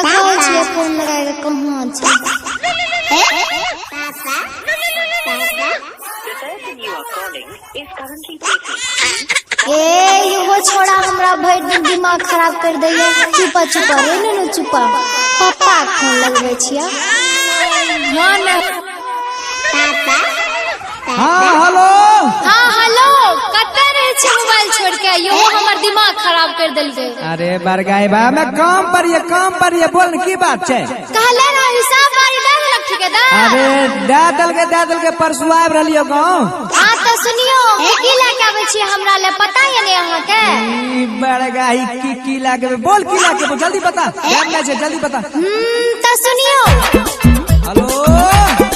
देखै छियै फोन लगा के कहाँ छै। The person you are calling is currently busy. ए इहो छोड़ा हमरा भरि दिन दिमाग खराब कर दैया। चुपा चुपा रे नुनू चुपा, पप्पा के फोन लगबै छियै। हाँ ने। हाँ, हेलो। हाँ हेलो, कतऽ रहै छी मोबाइल छोड़ के? यो हमर दिमाग खराब कर देलकै। अरे बरगाई बा, मैं काम पर ये, काम पर ये, बोल ने, की बात छै? कहले रह हिसाब बारी दे देलक ठेकेदार। अरे दे देलकै, दे देलकै, परसू आबि रहलियो गाँव। हाँ तऽ सुनियो, की लए के आबै छियै हमरा ले, पता ये ने अहाँके? ई बड़गाई की की लागे, बोल की लागे, बोल जल्दी बता, टाइम नहीं छै, जल्दी बता। तऽ सुनियो। हेलो।